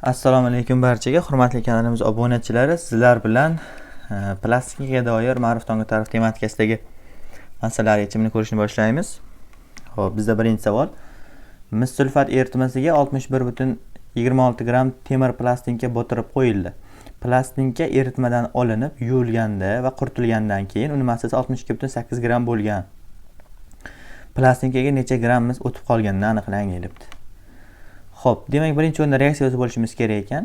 Assalomu alaykum barchaga, hurmatli kanalimiz obunachilari. Sizlar bilan plastikga doir Ma'rif tong'i tarix tematikasidagi masalalar yechimini ko'rishni boshlaymiz. Xo'p, bizda birinchi savol. Mis sulfat eritmasiga 61,26 gramm temir plastinka botirib qo'yildi. Plastinka eritmadan olinib, yuvilganda va quritilgandan keyin uni massasi 62,8 gramm bo'lgan. Plastinkaga necha gramm mis o'tib qolganini aniqlang deyilibdi. Xo'p, demak, birinchi o'rinda reaksiya yozib olishimiz kerak ekan.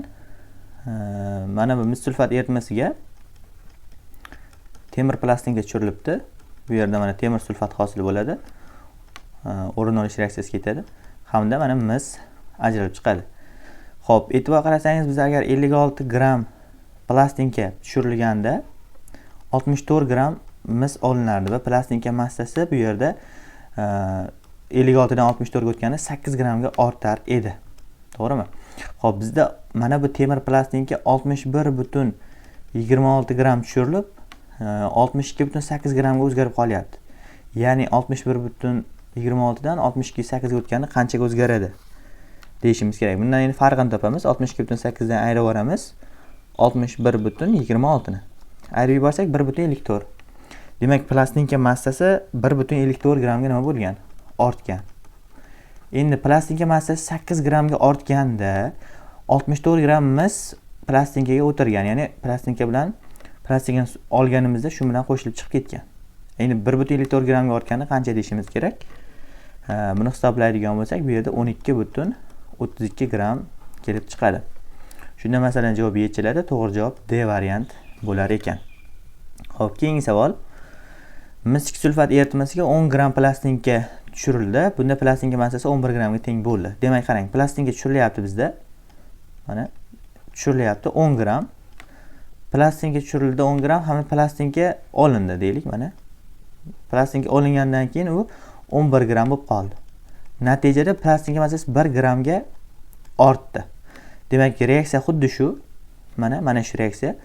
Mana bu mis sulfat eritmasiga temir plastinka tushirilibdi. Bu yerda mana temir sulfat hosil bo'ladi. O'rin olish reaksiyasi ketadi. Hamda mana mis ajralib chiqadi. Xo'p, e'tibor qarasangiz, biz agar 56 gramm plastinka tushirilganda 64 gramm mis olinardi va plastinka massasi bu yerda 56 dan 64 ga o'tganda 8 grammga ortar edi. To'g'rimi? Xo'p, bizda mana bu temir plastinka 61,26 gramm tushirilib, 62,8 grammga o'zgarib qolyapti. Ya'ni 61,26 dan 62,8 ga o'tganda qanchaga o'zgaradi deyishimiz kerak. Bundan endi farqini topamiz. 62,8 dan ayirib yuboramiz 61,26 ni. Ayirib yuborsak 1,54. Demak, plastinka massasi 1,54 grammga nima bo'lgan? Ortgan. Endi plastinka massasi 8 grammga ortganda 64 gramm mis plastinkaga o'tirgan, ya'ni plastinka bilan plastinkani olganimizda shu bilan qo'shilib chiqib ketgan. Endi 1,54 grammga ortganda qancha deyishimiz kerak? Buni hisoblaydigan bo'lsak, bu yerda 12,32 gramm kelib chiqadi. Shunda masalan javob yechiladi. To'g'ri javob D variant bo'lar ekan. Xo'p, keyingi savol. Mis sulfat eritmasiga 10 gramm plastinka tushirildi. Bunda plastinka massasi 11 grammga teng bo'ldi. Demak, qarang, plastinka tushirilyapti bizda. Mana tushirilyapti 10 gramm. Plastinka tushirildi 10 gramm hamda plastinka olindi deylik mana. Plastinka olingandan keyin u 11 gramm bo'lib qoldi. Natijada plastinka massasi 1 grammga ortdi. Demak, reaksiya xuddi shu. Mana shu reaksiya.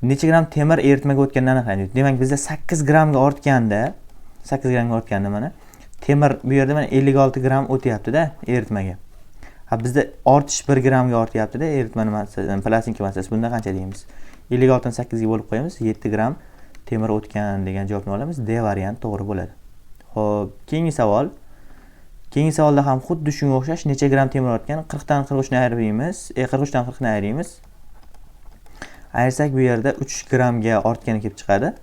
Necha gramm temir eritmaga o'tganini aniqlaydi. Demak, bizda 8 grammga ortganda, 8 grammga ortganda mana temir bu yerda mana 56 gramm o'tyapti-da eritmaga. Ha, bizda ortish 1 grammga ortyapti-da eritmani massasi, plastinka massasi. Bunda qancha deymiz? 56 ni 8 ga bo'lib qo'yamiz, 7 gramm temir o'tgan degan javobni olamiz. D variant to'g'ri bo'ladi. Xo'p, keyingi savol. Keyingi savolda ham xuddi shunga o'xshash necha gramm temir ortgan? 40 dan 43 ni ayirmaymiz, 43 dan 40 ni ayirmaymiz. Ayirsak bu yerda 3 grammga ortgani kelib chiqadi.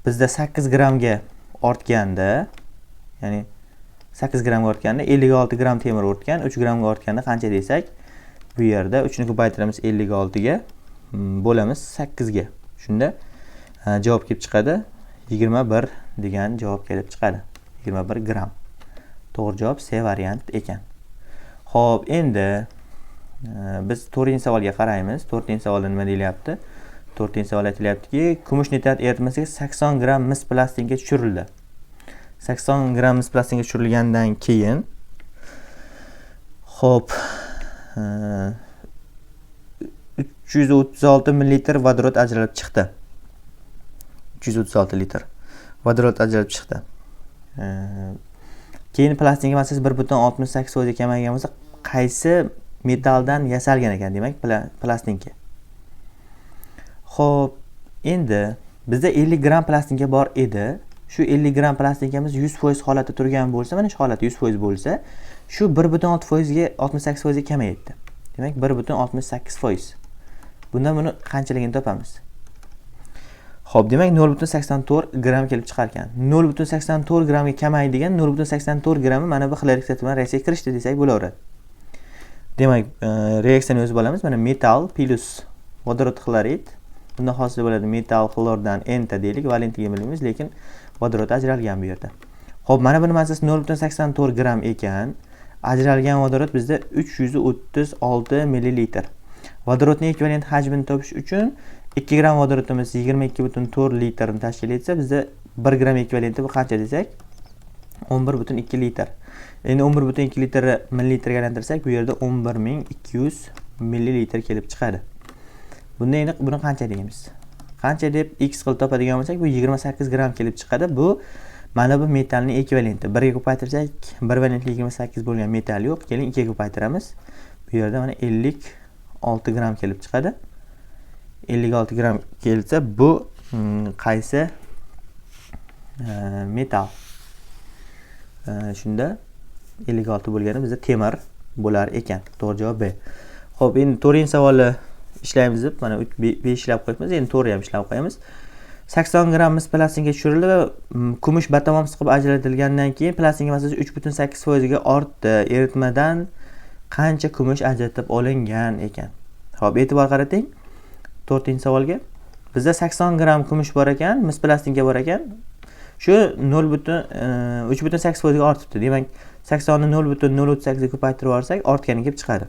Bizda 8 grammga ortganda, ya'ni 8 grammga ortganda 56 gramm temir o'tgan, 3 grammga ortganda qancha desak, bu yerda 3 ni ko'paytiramiz 56 ga, bo'lamiz 8 ga. Shunda javob kelib chiqadi 21 degan javob kelib chiqadi. 21 gramm. To'g'ri javob C variant ekan. Xo'p, endi biz 4-savolga qaraymiz. 4-savolda nima deyilyapti? 4-savol aytilyaptiki, kumush nitrat eritmasiga 80 gramm mis plastinka tushirildi. 80 gramm mis plastinka tushirilgandan keyin, xo'p, 336 millilitr vodorod ajralib chiqdi. 336 litr vodorod ajralib chiqdi. Keyin plastinka massasi 1,68% kamaygan bo'lsa, qaysi metalldan yasalgan ekan, demak, plastinka. Xo'p, endi bizda 50 gramm plastinka bor edi. Shu 50 gramm plastinkamiz 100% holatda turgan bo'lsa, mana shu holatda 100% bo'lsa, shu 1,6% ga 68% ga kamayibdi. Demak, 1,68%. Bundan buni qanchaligini topamiz. Xo'p, demak 0,84 gramm kelib chiqar ekan. 0,84 grammga kamaydigan 0,84 grammi mana bu xlorid bilan reaksiyaga kirishdi desak bo'laveradi. Demak, reaksiyani yozib olamiz. Mana metall plyus vodorod xlorid. Bundan hosil bo'ladi metall xlordan N ta deylik, valentligini bilmaymiz, lekin vodorod ajralgan bu yerda. Xo'p, mana buni massasi 0,84 gramm ekan. Ajralgan vodorod bizda 336 millilitr. Vodorodning ekvivalent hajmini topish uchun 2 gramm vodorodimiz 22,4 litrni tashkil etsa, bizda 1 gramm ekvivalenti bu qancha desak, 11,2 litr. Endi 11,2 litrni millilitrga aylantirsak, bu yerda 11 200 millilitr kelib chiqadi. Bunda endi buni qancha deymiz? Qancha deb x qilib topadigan bo'lsak, bu 28 gramm kelib chiqadi. Bu mana bu metallning ekvivalenti. 1 ga ko'paytirsak, 1 valentli 28 bo'lgan metall yo'q. Keling 2 ga ko'paytiramiz. Bu Bu yerda mana 56 gramm kelib chiqadi. 56 gramm kelsa, bu qaysi metall? Shunda 56 bo'lgani bizda temir bo'lar ekan. To'g'ri javob B. Xo'p, endi 4-savolni ishlaymiz deb mana 5 ishlab qo'yibmiz, endi 4 ham ishlab qo'yamiz. 80 gramm mis plastinka tushirildi va kumush batamom siqib ajratilgandan keyin plastinka massasi 3,8% ga ortdi. Eritmadan qancha kumush ajratib olingan ekan? Xo'p, e'tibor qarating 4-savolga. Bizda 80 gramm kumush bor ekan, mis plastinka bor ekan. Shu 3,8% ga ortibdi. Demak, 80 ni 0,038 ga ko'paytirib yuborsak, ortgani kelib chiqadi.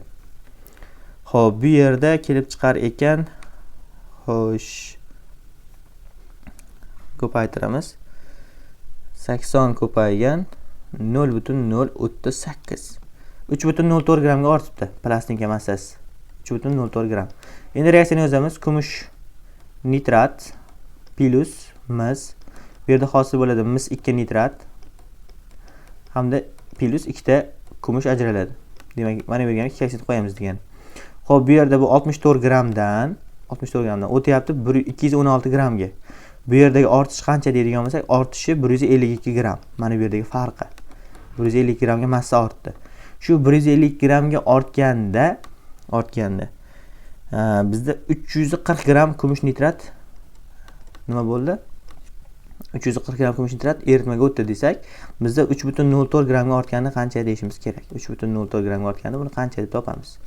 Xo'p, bu yerda kelib chiqar ekan. Xo'sh, ko'paytiramiz. 80 ko'paygan 0,038. 3,04 grammga ortibdi plastinka massasi. 3,04 gramm. Endi reaksiyani yozamiz. Kumush nitrat plus mis. Bu yerda hosil bo'ladi mis 2 nitrat hamda plus 2 ta kumush ajraladi. Demak, mana bu yerga 2 koeffitsient qo'yamiz degan. Xo'p, bu yerda bu 64 grammdan 64 grammdan o'tyapti 216 grammga. Bu yerdagi ortish qancha deydigan bo'lsak, ortishi 152 gramm. Mana bu yerdagi farqi. 152 grammga massa ortdi. Shu 152 grammga ortganda bizda 340 gramm kumush nitrat nima bo'ldi? 340 gramm kumush nitrat eritmaga o'tdi desak, bizda 3,04 grammga ortgani qancha deyishimiz kerak. 3,04 grammga ortgani buni qancha deb topamiz?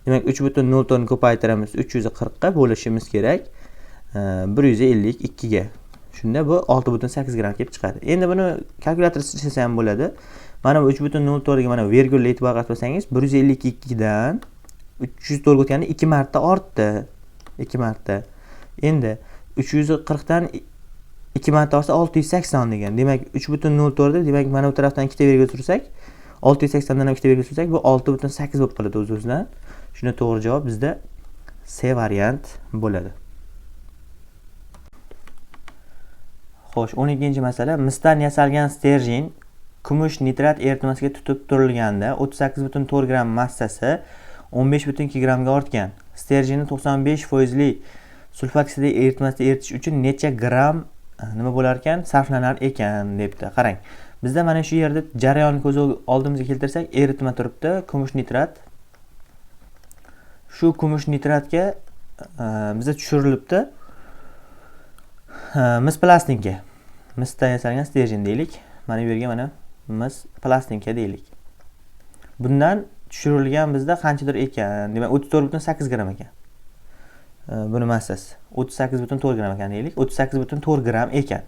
Demak, 3,04 ni ko'paytiramiz 340 ga bo'lishimiz kerak 152 ga. Shunda bu 6,8 gramm kelib chiqadi. Endi buni kalkulyator ishlasa ham bo'ladi. Mana bu 3,04 ga mana vergulga e'tibor qaratsangiz, 152 dan 304 ga o'tganda 2 marta ortdi. 2 marta. Endi 340 dan 2 marta ortsa 680 degan. Demak, 3,04 deb, demak mana bu tarafdan 2 ta vergul sursak, 680 dan ham 2 ta vergul sursak, bu 6,8 bo'lib qoladi o'z-o'zidan. Shunda to'g'ri javob bizda C variant bo'ladi. Xo'sh, 12-masala. Misdan yasalgan sterjin kumush nitrat eritmasiga tutib turilganda 38,4 gramm massasi 15,2 grammga ortgan. Sterjinni 95% li sulfat kislota eritmasida eritish uchun necha gramm nima bo'lar ekan, sarflanar ekan debdi. Qarang. Bizda mana shu yerda jarayonni ko'z oldimizga keltirsak, eritma turibdi, kumush nitrat. Shu kumush nitratga bizda tushirilibdi mis plastinka. Misdan yasalgan sterjin deylik. Mana bu yerga mana mis plastinka deylik. Bundan tushirilgan bizda qanchadir ekan? Demak, 34,8 gramm ekan. Buni massasi 38,4 gramm ekan deylik. 38,4 gramm ekan.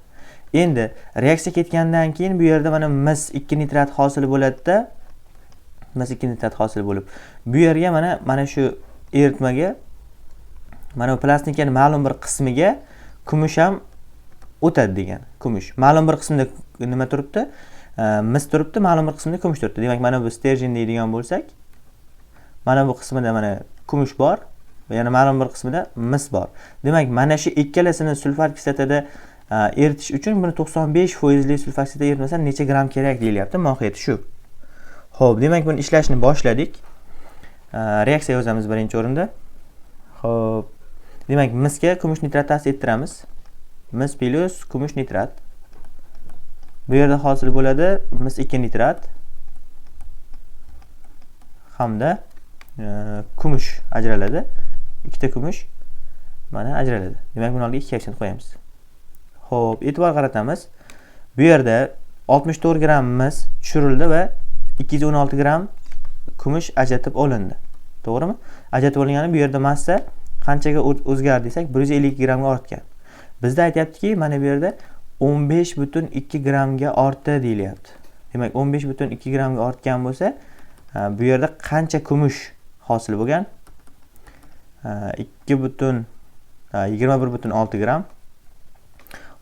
Endi reaksiya ketgandan keyin bu yerda mana mis 2 nitrat hosil bo'ladi-da. Mis 2 nitrat hosil bo'lib, bu yerga mana shu eritmaga, mana bu plastinkaning ma'lum bir qismiga kumush ham o'tadi degan. Kumush ma'lum bir qismida nima turibdi? Mis turibdi, ma'lum bir qismida kumush turibdi. Demak, mana bu sterjin deydigan bo'lsak, mana bu qismida mana kumush bor va yana ma'lum bir qismida mis bor. Demak, mana shu ikkalasini sulfat kislotada eritish uchun buni 95% li sulfat kislota eritmasa necha gramm kerak deyilyapti. Mohiyati shu. Xo'p, demak buni ishlashni boshladik. Reaksiya yozamiz birinchi o'rinda. Xo'p, demak misga kumush nitrat ta'sir ettiramiz. Mis plus kumush nitrat. Bu yerda hosil bo'ladi mis 2 nitrat hamda kumush ajraladi. 2 ta kumush mana ajraladi. Demak, buni oldiga 2 koeffitsient qo'yamiz. Xo'p, e'tibor qaratamiz. Bu yerda 64 gramm mis tushirildi va 216 gramm kumush ajratib olindi. To'g'rimi? Ajratib olingani bu yerda massa qanchaga o'zgardi desak, 152 grammga ortgan. Bizda aytyaptiki, mana bu yerda 15,2 grammga ortdi deyilyapti. Demak, 15,2 grammga ortgan bo'lsa, bu yerda qancha kumush hosil bo'lgan? 21,6 gramm.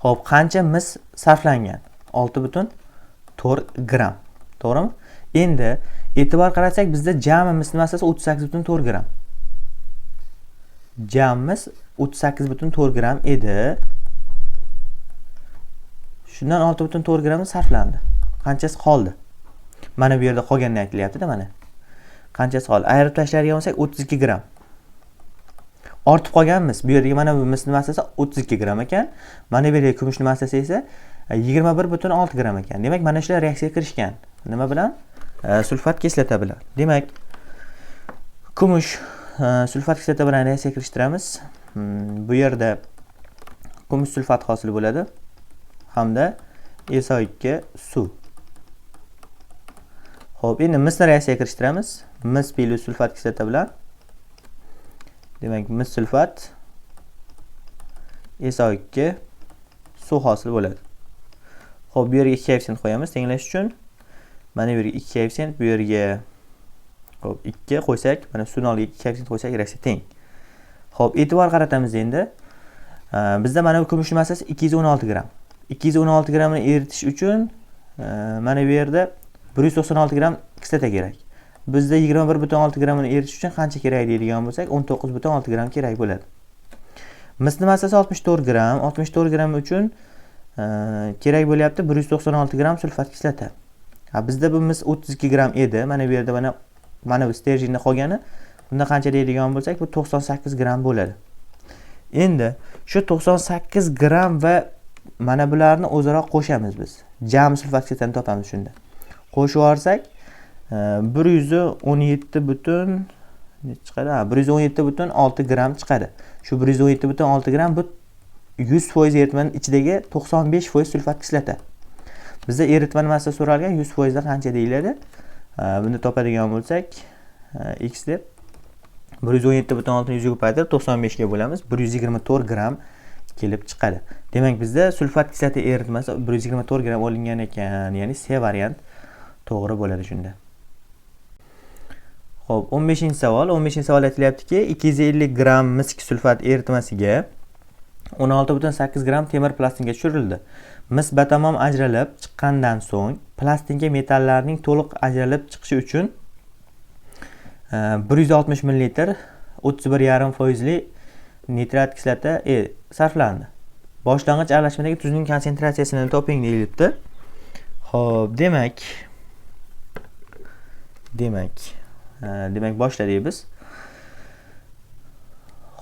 Xo'p, qancha mis sarflangan? 6,4 gramm. To'g'rimi? Endi e'tibor qarasak, bizda jami mis massasi 38,4 gramm. Jami 38,4 gramm edi. Shundan 6,4 grammi sarflandi. Qanchasi qoldi? Mana bu yerda qolganini aytilyapti-da mana. Qanchasi qoldi? Ayirib tashlaydigan bo'lsak, 32 gramm. Ortib qolgan mis. Bu yerdagi mana bu misning massasi 32 gramm ekan. Mana bu yerdagi kumushning massasi esa 21,6 gramm ekan. Demak, mana shular reaksiyaga kirishgan. Nima bilan? Sulfat kislota bilan. Demak, kumush sulfat kislota bilan reaksiyaga kirishtiramiz. Bu yerda kumush sulfat hosil bo'ladi hamda SO2 suv. Xo'p, endi misni reaksiyaga kirishtiramiz. Mis plyus sulfat kislota bilan. Demak, mis sulfat SO2 suv hosil bo'ladi. Xo'p, bu yerga 2 koeffitsient qo'yamiz tenglash uchun. Mana bu yerga 2 koeffitsient, bu yerga, xo'p, 2 qo'ysak, mana suvni oldiga 2 koeffitsient qo'ysak, reaksiya teng. Xo'p, e'tibor qaratamiz endi. Bizda mana bu kumushning massasi 216 gramm. 216 grammni eritish uchun mana bu yerda 196 gramm kislota kerak. Bizda 21,6 grammini eritish uchun qancha kerak deydigan bo'lsak, 19,6 gramm kerak bo'ladi. Misni massasi 64 gramm. 64 gramm uchun kerak bo'lyapti 196 gramm sulfat kislota. Ha, bizda bu mis 32 gramm edi. Mana bu yerda mana bu sterjenda qolgani, bunda qancha deydigan bo'lsak, bu 98 gramm bo'ladi. Endi shu 98 gramm va mana bularni o'zaro qo'shamiz biz. Jami sulfat kislotani topamiz shunda. Qo'shib yuborsak, 117 butun necha chiqadi? Ha, 117,6 gramm chiqadi. Shu 117,6 gramm bu 100% eritmaning ichidagi 95% sulfat kislota. Bizda eritma nimasi so'ralgan? 100% da qancha deyiladi? Buni topadigan bo'lsak, x deb 117,6 ni 100 ga ko'paytirib 95 ga bo'lamiz. 124 gramm kelib chiqadi. Demak, bizda sulfat kislota eritmasi 124 gramm olingan ekan, ya'ni C variant to'g'ri bo'ladi shunda. Xo'p, 15-savol. 15-savol aytilyaptiki, 250 gramm mis sulfat eritmasiga 16,8 gramm temir plastinka tushirildi. Mis batamom ajralib chiqqandan so'ng plastinka metallarning to'liq ajralib chiqishi uchun 160 ml 31,5 foizli nitrat kislota sarflandi. Boshlang'ich aralashmadagi tuzning konsentratsiyasini toping deyilibdi. Xo'p, demak boshladik biz.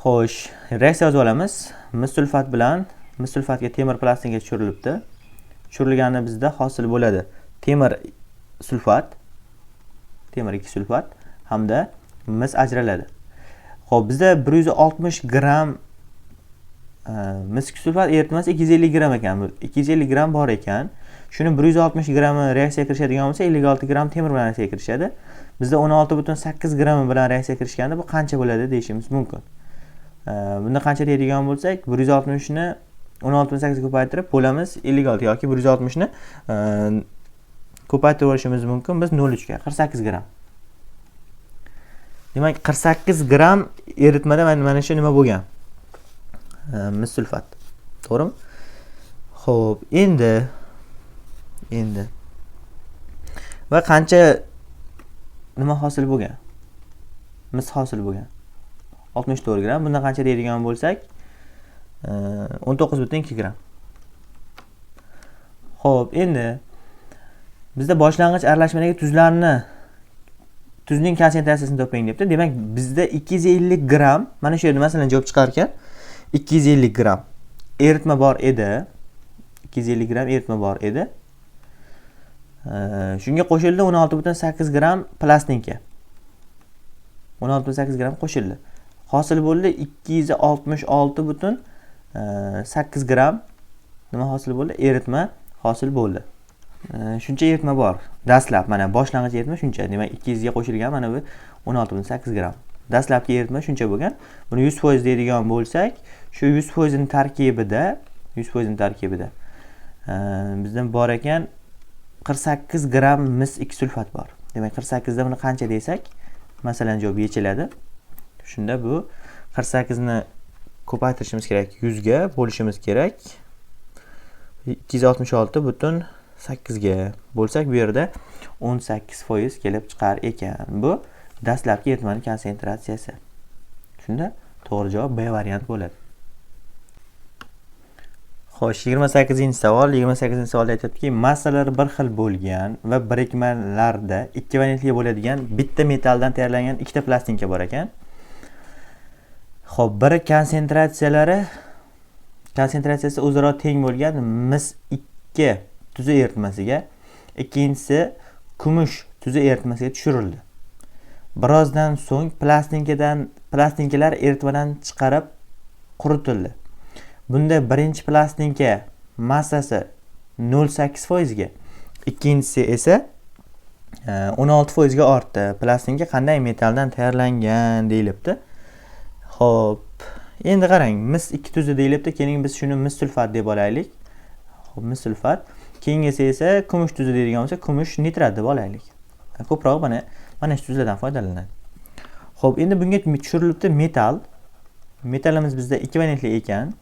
Xo'sh, reaksiya yozib olamiz. Mis sulfat bilan, mis sulfatga temir plastinka tushirilibdi. Tushirilgani bizda hosil bo'ladi temir sulfat, temir 2 sulfat hamda mis ajraladi. Xo'p, bizda 160 gramm mis sulfat eritmasi 250 gramm ekan. 250 gramm bor ekan. Shuni 160 grammi reaksiyaga kirishadigan bo'lsa, 56 gramm temir bilan reaksiyaga kirishadi. Bizda 16,8 grammi bilan reaksiyaga kirishganda bu qancha bo'ladi deyishimiz mumkin. Bunda qancha deydigan bo'lsak, 160 ni 16,8 ga ko'paytirib bo'lamiz 56 yoki 160 ni ko'paytirib olishimiz mumkin biz 0,3 ga, 48 gramm. Demak, 48 gramm eritmada mana shu nima bo'lgan? Mis sulfat. To'g'rimi? Xo'p, endi va qancha nima hosil bo'lgan? Mis hosil bo'lgan. 64 gramm. Bundan qancha deydigan bo'lsak, 19,2 gramm. Xo'p, endi bizda boshlang'ich aralashmadagi tuzning konsentratsiyasini toping debdi. Demak, bizda 250 gramm, mana shu yerda masalan javob chiqar ekan, 250 gramm eritma bor edi. 250 gramm eritma bor edi. Shunga qo'shildi 16,8 gramm plastinka. 16,8 gramm qo'shildi. Hosil bo'ldi 266,8 gramm nima hosil bo'ldi? Eritma hosil bo'ldi. Shuncha eritma bor. Dastlab mana boshlang'ich eritma shuncha. Demak, 200 ga qo'shilgan mana bu 16,8 gramm. Dastlabki eritma shuncha bo'lgan. Buni 100% deydigan bo'lsak, shu 100% ning tarkibida, 100% ning tarkibida bizdan bor ekan 48 gramm mis 2 sulfat bor. Demak, 48 da buni qancha desak, masalan, javob yechiladi. Shunda bu 48 ni ko'paytirishimiz kerak, 100 ga bo'lishimiz kerak. 266,8 ga bo'lsak, bu yerda 18% kelib chiqar ekan. Bu dastlabki eritmaning konsentratsiyasi. Shunda to'g'ri javob B variant bo'ladi. Xo'sh, 28-savol. 28-savolda aytyaptiki, massalari bir xil bo'lgan va birikmalarda ekvivalentli bo'ladigan bitta metalldan tayyorlangan ikkita plastinka bor ekan. Xo'p, biri konsentratsiyasi o'zaro teng bo'lgan mis 2 tuzi eritmasiga, ikkinchisi kumush tuzi eritmasiga tushirildi. Birozdan so'ng plastinkalar eritmadan chiqarib quritildi. Bunda birinchi plastinka massasi 0,8%ga, ikkinchisi esa 16% ga ortdi. Plastinka qanday metalldan tayyorlangan deyilibdi. Xo'p, endi qarang, mis 2 tuzi deyilibdi. Keling, biz shuni mis sulfat deb olaylik. Xo'p, mis sulfat. Keyingisi esa kumush tuzi deydigan bo'lsa, kumush nitrat deb olaylik. Ko'proq mana shu tuzlardan foydalanadi. Xo'p, endi bunga tushirilibdi metall. Metallimiz bizda ekvivalentli ekan.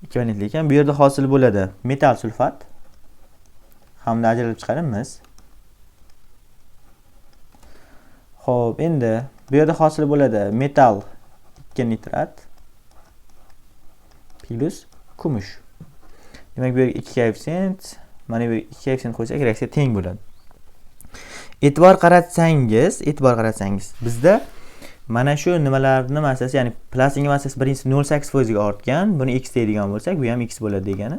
Ekvivalentli ekan. Bu yerda hosil bo'ladi metall sulfat hamda ajralib chiqadi mis. Xo'p, endi bu yerda hosil bo'ladi metall 2 nitrat plus kumush. Demak, bu yerga 2 koeffitsient, mana bu yerga 2 koeffitsient qo'ysak, reaksiya teng bo'ladi. E'tibor qaratsangiz, bizda mana shu nimalarni massasi, ya'ni plastinka massasi birinchisi 0,8% ga ortgan, buni x deydigan bo'lsak, bu ham x bo'ladi degani.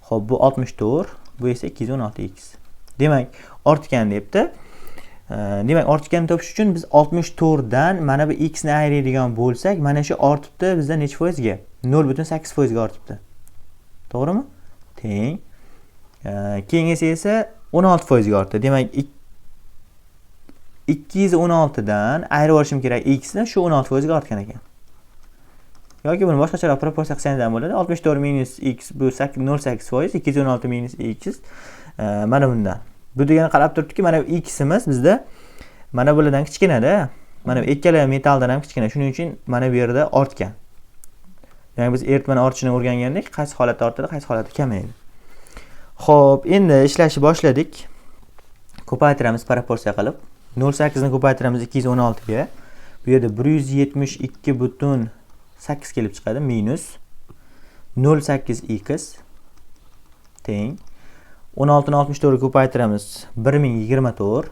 Xo'p, bu 64, bu esa 216x. Demak, ortgan debdi. Demak, ortganni topish uchun biz 64 dan mana bu x ni ayiradigan bo'lsak, mana shu ortibdi bizda necha foizga? 0,8% ga ortibdi. To'g'rimi? Teng. Keyingisi esa 16% ga ortdi. Demak, 216 dan ayirib olishim kerak x ni, shu 16% ga ortgan ekan. Yoki buni boshqacharoq proporsiya qilsangiz ham bo'ladi. 64 minus x bu 0,8%, 216 minus x, mana bundan. Bu degani qarab turibdiki, mana bu x-imiz bizda mana bulardan kichkinada. Mana bu ikkala metalldan ham kichkina. Shuning uchun mana bu yerda ortgan. Ya'ni biz eritmani ortishini o'rgangandik, qaysi holatda ortadi, qaysi holatda kamayadi. Xo'p, endi ishlashni boshladik. Ko'paytiramiz proporsiya qilib. 0,8 ni ko'paytiramiz 216 ga. Bu yerda 172,8 kelib chiqadi, minus 0,8 x teng 16 ni 64 ga ko'paytiramiz 1024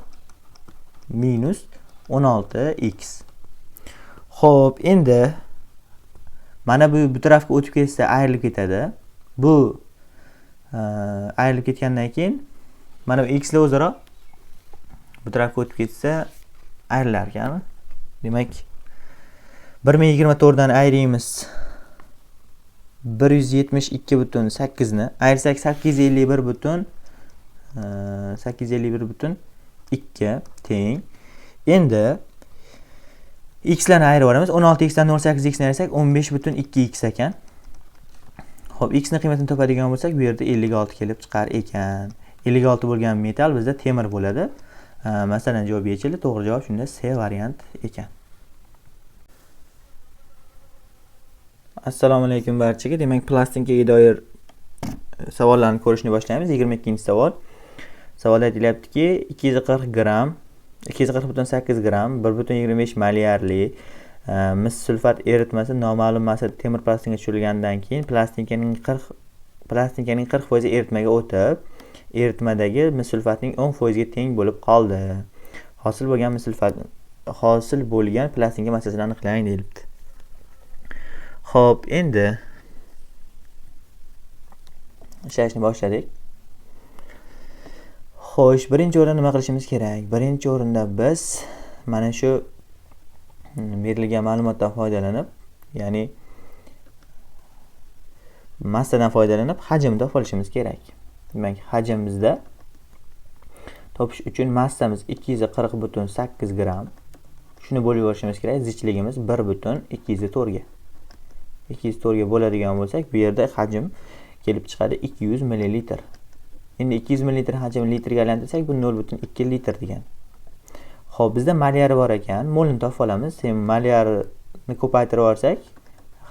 minus 16 x. Xo'p, endi mana bu tarafga o'tib ketsa ayrilib ketadi. Bu ayrilib ketgandan keyin mana bu x lar o'zaro bu tarafga o'tib ketsa ayrilar ekan. Demak, 1024 dan ayiramiz 172,8 ni. Ayirsak 851,2 teng. Endi x larni ayirib yuboramiz. 16 x dan 0,8 x ni ayirsak 15,2 x ekan. Xo'p, x ni qiymatini topadigan bo'lsak, bu yerda 56 kelib chiqar ekan. 56 bo'lgan metall bizda temir bo'ladi. Masalan, javob yechildi. To'g'ri javob shunda C variant ekan. Assalomu alaykum barchaga. Demak, plastinkaga doir savollarni ko'rishni boshlaymiz. 22-savol. Savolda aytilyaptiki, 240 gram, 240,8 gram, 1,25 malyarli mis sulfat eritmasi noma'lum massada temir plastinkaga tushirilgandan keyin plastinkaning 40% eritmaga o'tib, eritmadagi mis sulfatning 10% ga teng bo'lib qoldi. Hosil bo'lgan mis sulfat, hosil bo'lgan plastinka massasini aniqlang deyilibdi. Xo'p, endi ishlashni boshladik. Xo'sh, birinchi o'rinda nima qilishimiz kerak? Birinchi o'rinda biz mana shu berilgan ma'lumotdan foydalanib, ya'ni massadan foydalanib hajmni topib olishimiz kerak. Demak, hajmimizda topish uchun massamiz 240,8 gram. Shuni bo'lib yuborishimiz kerak. Zichligimiz 1,204 ga. 204 ga bo'ladigan bo'lsak, bu yerda hajm kelib chiqadi 200 millilitr. Endi 200 millilitr hajmni litrga aylantirsak, bu 0,2 litr degan. Xo'p, bizda malyari bor ekan, molni topib olamiz. Sen malyarini ko'paytirib yuborsak,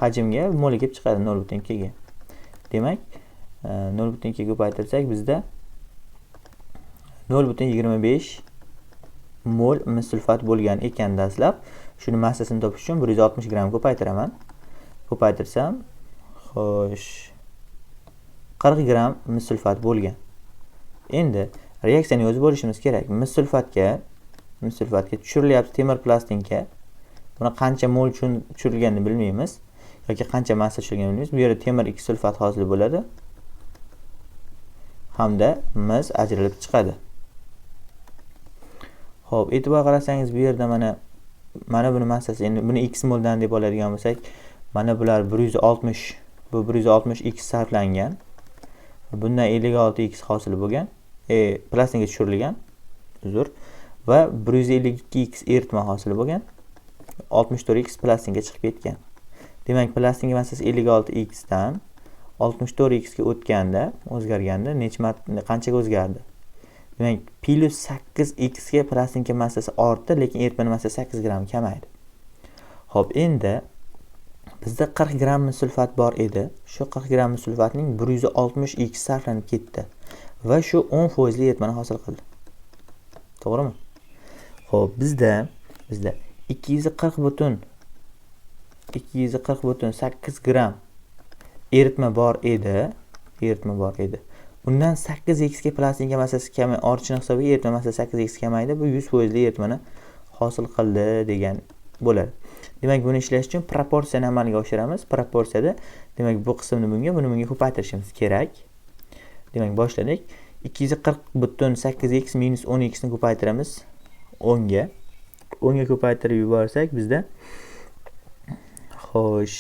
hajmga moli kelib chiqadi 0,2 ga. Demak, 0,2 ga ko'paytirsak, bizda 0,25 mol mis sulfat bo'lgan ekan dastlab. Shuni massasini topish uchun 160 gram ko'paytiraman. Ko'paytirsam, Xo'sh, 40 gramm mis sulfat bo'lgan. Endi reaksiyani o'zi bo'lishimiz kerak. Mis sulfatga tushirilyapti temir plastinka. Buni qancha mol tushirilganini bilmaymiz yoki qancha massa tushirilganini bilmaymiz. Bu yerda temir 2 sulfat hosil bo'ladi hamda mis ajralib chiqadi. Xo'p, e'tibor qarasangiz bu yerda mana buni massasi, endi buni x moldan deb oladigan bo'lsak, mana bular 160, bu 160 x sarflangan. Bundan 56 x hosil bo'lgan, plastinka tushirilgan, uzr, va 152 x eritma hosil bo'lgan. 64 x plastinka chiqib ketgan. Demak, plastinka massasi 56 x dan 64 x ga o'tganda, o'zgarganda necha marta, qanchaga o'zgardi? Demak, plus 8 x ga plastinka massasi ortdi, lekin eritma massasi 8 gramm kamaydi. Xo'p, endi bizda 40 gramm sulfat bor edi. Shu 40 gramm sulfatning 160 x sarflanib ketdi va shu 10% li eritmani hosil qildi. To'g'rimi? Xo'p, bizda 240,8 gramm eritma bor edi, Undan 8 x ga plastinka massasi kamay, ortishini hisobiga eritma massasi 8 x kamaydi. Bu 100% li eritmani hosil qildi degan bo'ladi. Demak, buni ishlash uchun proporsiyani amalga oshiramiz. Proporsiyada demak bu qismni bunga, buni bunga ko'paytirishimiz kerak. Demak, boshladik. 240,8 x minus 10 x ni ko'paytiramiz 10 ga. 10 ga ko'paytirib yuborsak bizda, xo'sh,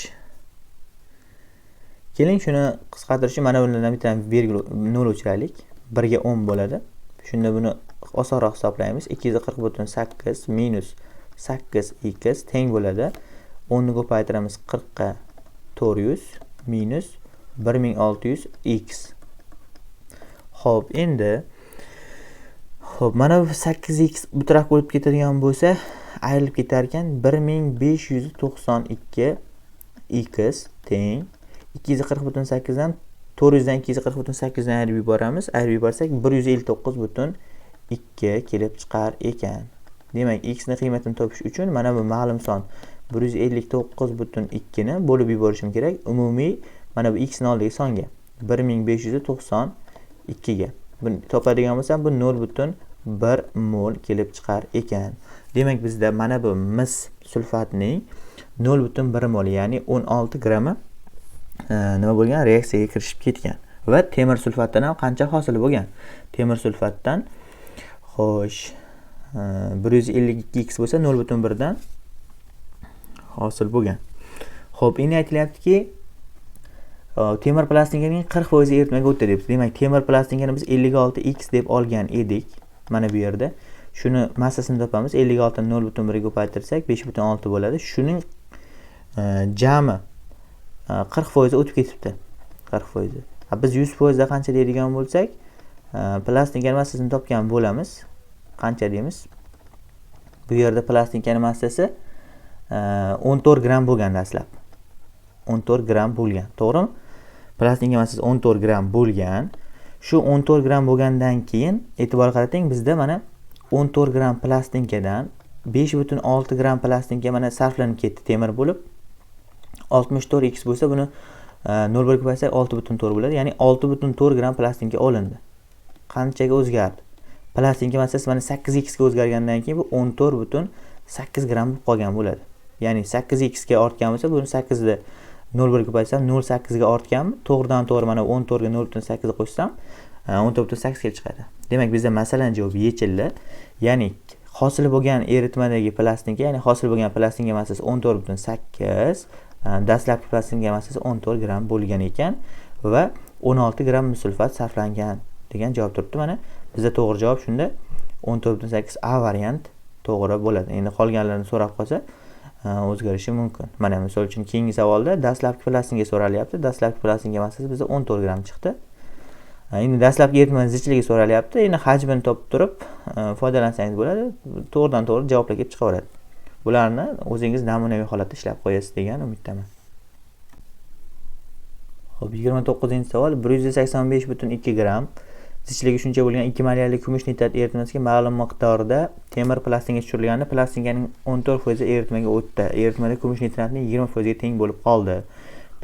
keling shuni qisqartirish uchun mana bundan bitta vergul 0 o'chiraylik. 1 ga 10 bo'ladi. Shunda buni osonroq hisoblaymiz. 240,8 minus 8 x teng bo'ladi. 10 ni ko'paytiramiz 40 ga 400 minus 1600 x. Xo'p, endi xo'p, mana bu 8 x bu tarafga o'tib ketadigan bo'lsa, ayrilib ketar ekan 1592 x teng 240,8 dan 400 dan 240,8 dan ayirib yuboramiz. Ayirib yuborsak 159,2 kelib chiqar ekan. Demak, x ni qiymatini topish uchun mana bu ma'lum son 159,2 ni bo'lib yuborishim kerak umumiy mana bu x ni oldidagi songa 1592 ga. Buni topadigan bo'lsam bu 0,1 mol kelib chiqar ekan. Demak, bizda mana bu mis sulfatning 0,1 mol, ya'ni 16 grammi nima bo'lgan, reaksiyaga kirishib ketgan. Va temir sulfatdan ham qancha hosil bo'lgan? Temir sulfatdan, xo'sh, 152 x bo'lsa 0,1 dan hosil bo'lgan. Xo'p, endi aytilyaptiki, temir plastinkaning 40% eritmaga o'tdi debdi. Demak, temir plastinkani biz 56 x deb olgan edik. Mana bu yerda. Shuni massasini topamiz. 56 ni 0,1 ga ko'paytirsak 5,6 bo'ladi. Shuning jami 40% o'tib ketibdi. 40%. Biz 100% da qancha deydigan bo'lsak, plastinkani massasini topgan bo'lamiz. Qancha deymiz? Bu yerda plastinkani massasi 14 gramm bo'lgan dastlab. 14 gramm bo'lgan, to'g'rimi? Plastinka massasi 14 gramm bo'lgan. Shu 14 gramm bo'lgandan keyin e'tibor qarating, bizda mana 14 gramm plastinkadan 5,6 gramm plastinka mana sarflanib ketdi temir bo'lib. 64 x bo'lsa buni 0,1 ko'paytirsak 6,4 bo'ladi. Ya'ni 6,4 gramm plastinka olindi. Qanchaga o'zgardi? Plastinka massasi mana 8 x ga o'zgargandan keyin bu 14,8 gramm bo'lib qolgan bo'ladi. Ya'ni 8 x ga ortgan bo'lsa, buni 8 da 0,1 ko'paytirsam 0,8 ga ortganmi? To'g'ridan to'g'ri mana 14 ga 0,8 qo'shsam 14,8 kelib chiqadi. Demak, bizda masalani javobi yechildi. Ya'ni hosil bo'lgan eritmadagi plastinka, ya'ni hosil bo'lgan plastinka massasi 14,8, dastlabki plastinka massasi 14 gramm bo'lgan ekan va 16 gramm sulfat sarflangan degan javob turibdi. Mana bizda to'g'ri javob shunda 14,8 A variant to'g'ri bo'ladi. Endi qolganlarini so'rab qolsa o'zgarishi mumkin. Mana misol uchun keyingi savolda dastlabki plastinka so'ralyapti. Dastlabki plastinka massasi bizda 14 gramm chiqdi. Endi dastlabki eritma zichligi so'ralyapti. Endi hajmini topib turib foydalansangiz bo'ladi. To'g'ridan to'g'ri javoblar kelib chiqaveradi. Bularni o'zingiz namunaviy holatda ishlab qo'yasiz degan umiddaman. Xo'p, 29-savol 185,2 gramm zichligi shuncha bo'lgan 2 molyarli kumush nitrat eritmasiga ma'lum miqdorda temir plastinka tushirilganda plastinkaning 14% eritmaga o'tdi. Eritmada kumush nitratning 20% ga teng bo'lib qoldi.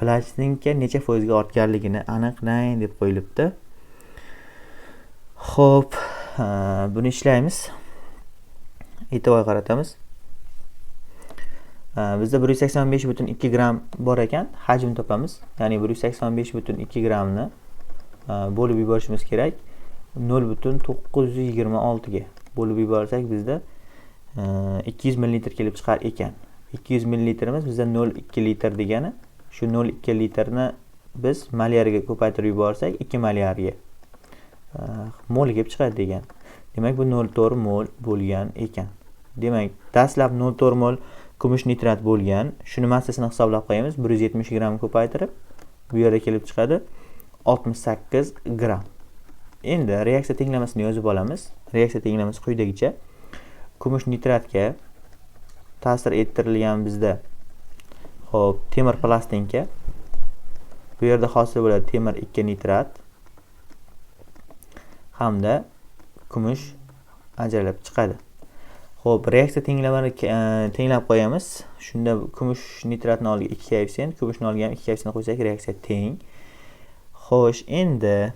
Plastinka necha foizga ortganligini aniqlang deb qo'yilibdi. Xo'p, buni ishlaymiz. E'tibor qaratamiz. Bizda 185,2 gramm bor ekan, hajm topamiz. Ya'ni 185,2 grammni bo'lib yuborishimiz kerak. 0,926 ga bo'lib yuborsak bizda 200 ml kelib chiqar ekan. 200 mlimiz bizda 0,2 litr degani. Shu 0,2 litrni biz molyarga ko'paytirib yuborsak 2 molyarga mol kelib chiqadi degan. Demak, bu 0,4 mol bo'lgan ekan. Demak, dastlab 0,4 mol kumush nitrat bo'lgan. Shuni massasini hisoblab qo'yamiz. 170 gramm ko'paytirib bu yerda kelib chiqadi 68 gramm. Endi reaksiya tenglamasini yozib olamiz. Reaksiya tenglamasi quyidagicha. Kumush nitratga ta'sir ettirilgan bizda xo'p, temir plastinka. Bu yerda hosil bo'ladi temir 2 nitrat hamda kumush ajralib chiqadi. Xo'p, reaksiya tenglamani tenglab qo'yamiz. Shunda kumush nitratni oldiga 2 koeffitsient, kumushni oldiga ham 2 koeffitsient qo'ysak reaksiya teng. Xo'sh, endi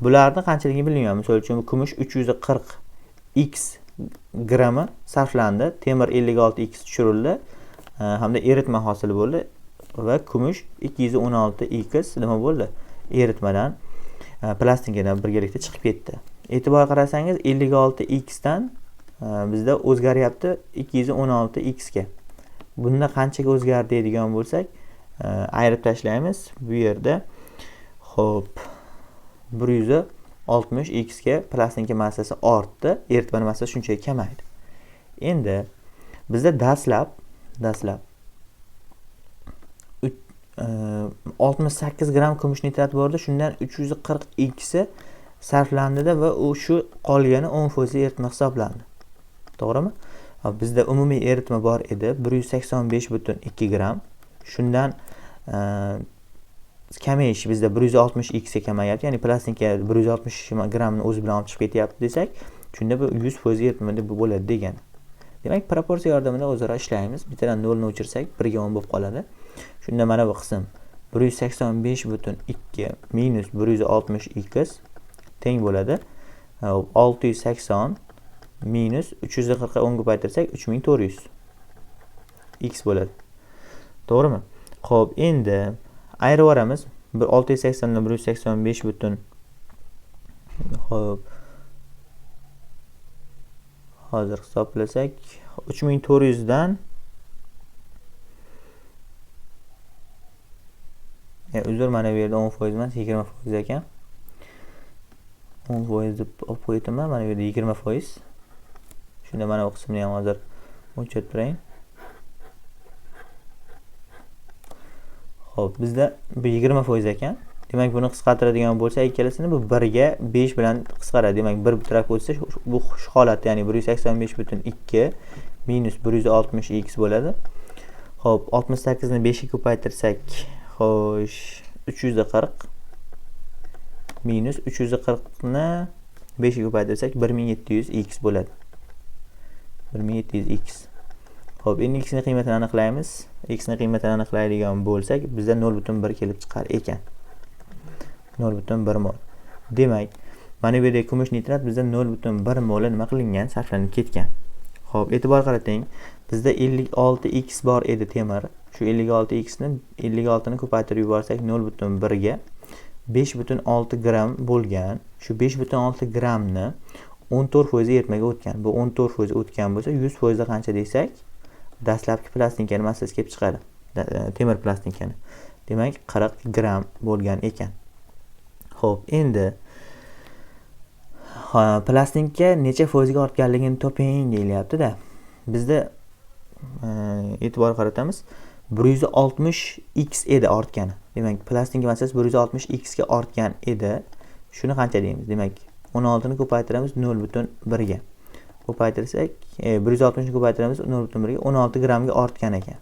bularni qanchaligini bilmayman. Misol uchun kumush 340 x grammi sarflandi, temir 56 x tushirildi hamda eritma hosil bo'ldi va kumush 216 x nima bo'ldi? Eritmadan plastinkadan birgalikda chiqib ketdi. E'tibor qarasangiz 56 x dan bizda o'zgaryapti 216 x ga. Bunda qanchaga o'zgardi deydigan bo'lsak, ayirib tashlaymiz. Bu yerda xo'p 160 x ga plastinka massasi ortdi, eritma massasi shunchaga kamaydi. Endi bizda dastlab 68 gramm kumush nitrat bor edi, shundan 340 x sarflandida va u shu qolgani 10% eritma hisoblandi. To'g'rimi? Bizda umumiy eritma bor edi 185,2 gramm. Shundan kamayish bizda 160 x ga kamayapti, ya'ni plastinka 160 grammni o'zi bilan olib chiqib ketyapti desak, shunda bu 100% eritma deb bo'ladi degani. Demak, proporsiya yordamida o'zaro ishlaymiz. Bittadan 0 ni o'chirsak 1 ga 10 bo'lib qoladi. Shunda mana bu qism 185,2 minus 160 x teng bo'ladi 680 minus 340 ga 10 ko'paytirsak 3400 x bo'ladi. To'g'rimi? Xo'p, endi ayirib yuboramiz. 680 dan 185 butun xo'p hozir hisoblasak 3400 dan uzr, mana bu yerda 10% emas, 20% ekan. 10% deb olib qo'yibman, mana bu yerda 20%. Shunda mana bu qismni ham hozir o'chirib turayin. Xo'p, bizda bu 20% ekan. Demak, buni qisqartiradigan bo'lsak, ikkalasini bu 1 ga 5 bilan qisqaradi. Demak, 1 bu tarafga o'tsa, bu shu holatda, ya'ni 185,2 minus 160 x bo'ladi. Xo'p, 68 ni 5 ga ko'paytirsak, xo'sh, 340 minus 340 ni 5 ga ko'paytirsak 1700 x bo'ladi. 1700 x. Xo'p, endi x ni qiymatini aniqlaymiz. X ni qiymatini aniqlaydigan bo'lsak, bizda 0,1 kelib chiqar ekan. 0,1 mol. Demak, mana bu yerda kumush nitrat bizda 0,1 moli nima qilingan? Sarflanib ketgan. Xo'p, e'tibor qarating. Bizda 56 x bor edi temir. Shu 56 x ni 56 ni ko'paytirib yuborsak 0,1 ga 5,6 gramm bo'lgan. Shu 5,6 grammni 14% eritmaga o'tgan. Bu 14% o'tgan bo'lsa, 100% qancha desak, dastlabki plastinkani massasi kelib chiqadi. Temir plastinkani. Demak, 40 gramm bo'lgan ekan. Xo'p, endi plastinka necha foizga ortganligini toping deyilyapti-da. Bizda e'tibor qaratamiz. 160 x edi ortgani. Demak, plastinka massasi 160 x ga ortgan edi. Shuni qancha deymiz? Demak, 16 ni ko'paytiramiz 0,1 ga. Ko'paytirsak, 160 ni ko'paytiramiz 0,1 ga, 16 grammga ortgan ekan.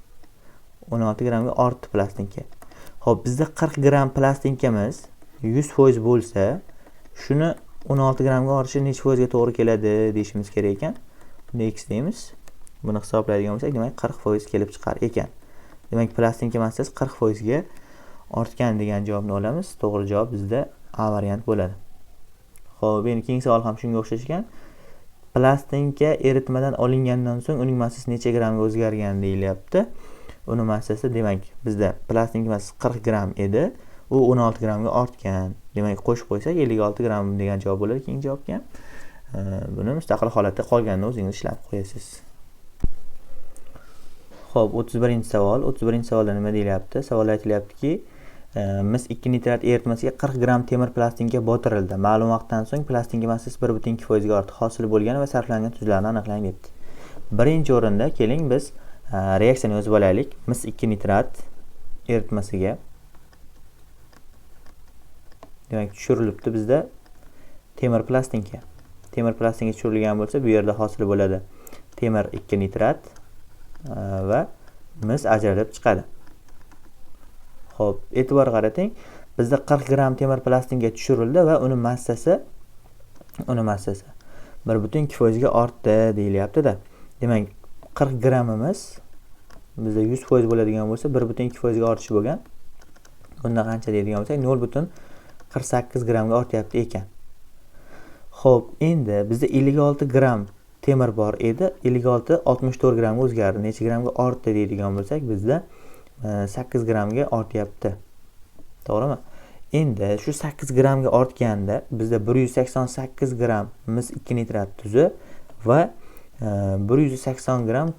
16 grammga ortdi plastinka. Xo'p, bizda 40 gramm plastinkamiz 100% bo'lsa, shuni 16 grammga ortishi necha foizga to'g'ri keladi deyishimiz kerak ekan. Buni x deymiz. Buni hisoblaydigan bo'lsak, demak 40% kelib chiqar ekan. Demak, plastinka massasi 40% ga Ortgan degan javobni olamiz. To'g'ri javob bizda A variant bo'ladi. Xo'p, endi keyingi savol ham shunga o'xshash ekan. Plastinka eritmadan olingandan so'ng uning massasi necha grammga o'zgargan deyilyapti. Uni massasi, demak, bizda plastinka massasi 40 gramm edi. U 16 grammga ortgan. Demak, qo'shib qo'ysak 56 gramm degan javob bo'ladi keyingi javobga. Buni mustaqil holatda qolganini o'zingiz ishlab qo'yasiz. Xo'p, 31-savol. 31-savolda nima deyilyapti? Savolda aytilyaptiki, mis 2 nitrat eritmasiga 40 gramm temir plastinka botirildi. Ma'lum vaqtdan so'ng plastinka massasi 1,2% ga ortdi. Hosil bo'lgan va sarflangan tuzlarni aniqlang debdi. Birinchi o'rinda keling biz reaksiyani yozib olaylik. Mis 2 nitrat eritmasiga, demak, tushirilibdi bizda temir plastinka. Temir plastinka tushirilgan bo'lsa, bu yerda hosil bo'ladi temir 2 nitrat va mis ajralib chiqadi. Xo'p, e'tibor qarating. Bizda 40 gramm temir plastinka tushirildi va uni massasi 1,2% ga ortdi deyilyapti-da. Demak, 40 grammimiz bizda 100% bo'ladigan bo'lsa, 1,2% ga ortish bo'lgan. Bunda qancha deydigan bo'lsak, 0,48 grammga ortyapti ekan. Xo'p, endi bizda 56 gramm temir bor edi. 56 64 grammga o'zgardi. Necha grammga ortdi deydigan bo'lsak, bizda 8 grammga ortyapti. To'g'rimi? Endi shu 8 grammga ortganda bizda 188 gramm mis 2 nitrat tuzi va 180 gramm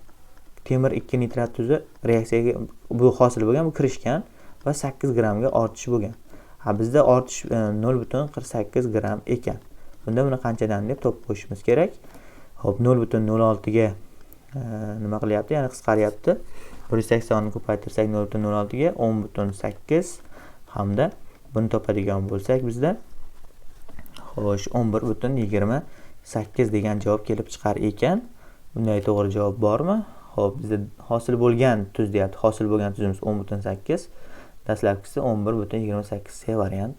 temir 2 nitrat tuzi reaksiyaga bu hosil bo'lgan, bu kirishgan va 8 grammga ortish bo'lgan. Ha, bizda ortish 0,48 gramm ekan. Bunda buni qanchadan deb topib qo'yishimiz kerak. Xo'p, 0,06 ga nima qilyapti? Ya'ni qisqaryapti. 180 ni ko'paytirsak 0,06 ga 10,8 hamda buni topadigan bo'lsak bizda xo'sh 11,28 degan javob kelib chiqar ekan. Bunday to'g'ri javob bormi? Xo'p, bizda hosil bo'lgan tuz deyapti. Hosil bo'lgan tuzimiz 10,8. Dastlabkisi 11,28 C variant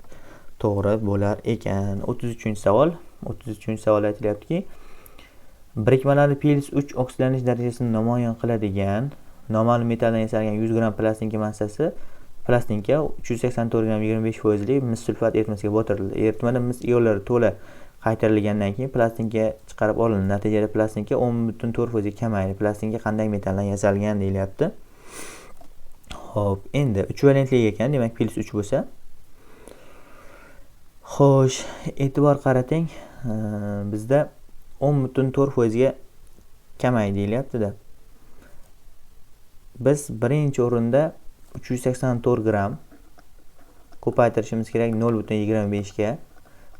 to'g'ri bo'lar ekan. 33-savol. 33-savol aytilyaptiki, birikmalarni +3 oksidlanish darajasini namoyon qiladigan noma'lum metalldan yasalgan 100 gramm plastinka massasi plastinka 384 gramm 25% lik mis sulfat eritmasiga botirildi. Eritmada mis ionlari to'la qaytarilgandan keyin plastinka chiqarib olindi. Natijada plastinka 10,4% ga kamaydi. Plastinka qanday metalldan yasalgan deyilyapti. Xo'p, endi 3 valentli ekan, demak +3 bo'lsa. Xo'sh, e'tibor qarating, bizda 10,4% ga kamaydi deyilyapti-da. Biz birinchi o'rinda 384 gramm ko'paytirishimiz kerak 0,25 ga.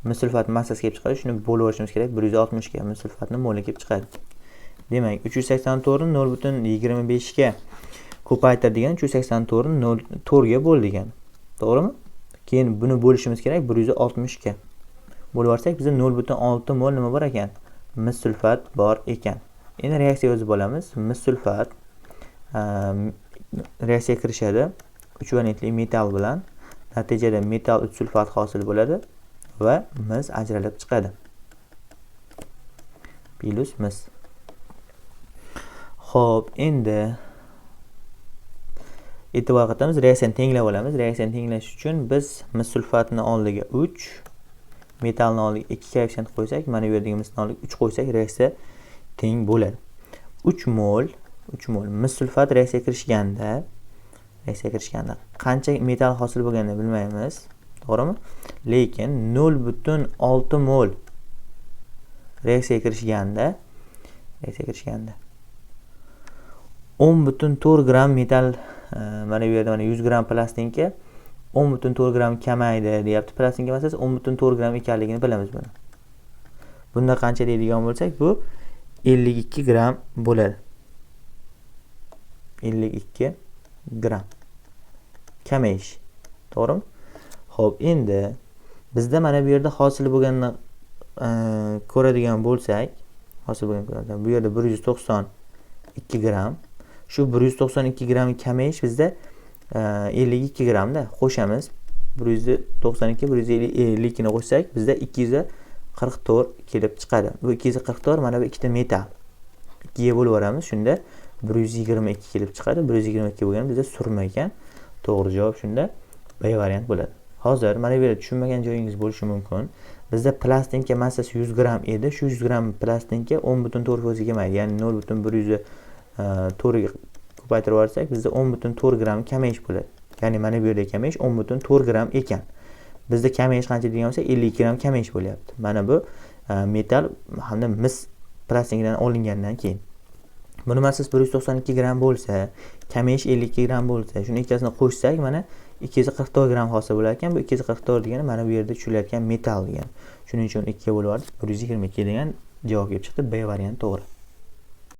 Mis sulfat massasi kelib chiqadi, shuni bo'lib olishimiz kerak 160 ga. Mis sulfatni moli kelib chiqadi. Demak, 384 ni 0,25 ga ko'paytir degan 384 ni 0,4 ga bo'l degan. To'g'rimi? Keyin buni bo'lishimiz kerak 160 ga. Bo'lib olsak bizda 0,6 mol nima bor ekan? Mis sulfat bor ekan. Endi reaksiya yozib olamiz. Mis sulfat reaksiyaga kirishadi 3 valentli metall bilan. Natijada metall 3 sulfat hosil bo'ladi va mis ajralib chiqadi. Plus mis. Xo'p, endi e'tibor qilamiz, reaksiyani tenglab olamiz. Reaksiyani tenglash uchun biz mis sulfatni oldiga 3, metallni oldiga 2 koeffitsient qo'ysak, mana bu yerdagi misni oldiga 3 qo'ysak, reaksiya teng bo'ladi. 3 mol mis sulfat reaksiyaga kirishganda qancha metall hosil bo'lganini bilmaymiz, to'g'rimi? Lekin 0,6 mol reaksiyaga kirishganda 10,4 gramm metall, mana bu yerda mana 100 gramm plastinka 10,4 gramm kamaydi deyapti. Plastinka massasi 10,4 gramm ekanligini bilamiz buni. Bunda qancha deydigan bo'lsak, bu 52 gramm bo'ladi. 52 gramm kamayish. To'g'rimi? Xo'p, endi bizda mana bu yerda hosil bo'lganini ko'radigan bo'lsak, hosil bo'lgan bu yerda 192 gramm. Shu 192 gramm kamayish bizda 52 grammda qo'shamiz. 192 152 ni qo'shsak bizda 244 kelib chiqadi. Bu 244 mana bu ikkita metall. 2 ga bo'lib yuboramiz, shunda 122 kelib chiqadi. 122 bo'lganda bizda surma ekan. To'g'ri javob shunda B variant bo'ladi. Hozir mana bu yerda tushunmagan joyingiz bo'lishi mumkin. Bizda plastinka massasi 100 gramm edi. Shu 100 gramm plastinka 10,4% ga kamaydi. Ya'ni 0,104 ga ko'paytirib yuborsak, bizda 10,4 gramm kamayish bo'ladi. Ya'ni mana bu yerda kamayish 10,4 gramm ekan. Bizda kamayish qancha degan bo'lsa, 52 gramm kamayish bo'lyapti. Mana bu metall hamda mis plastinkadan olingandan keyin. Buni massasi 192 gramm bo'lsa, kamayish 52 gramm bo'lsa, shuni ikkalasini qo'shsak, mana 244 gramm hosil bo'lar ekan. Bu 244 degani mana bu yerda tushilayotgan metall degani. Shuning uchun 2 ga bo'lib yubordik, 122 degan javob kelib chiqdi. B variant to'g'ri.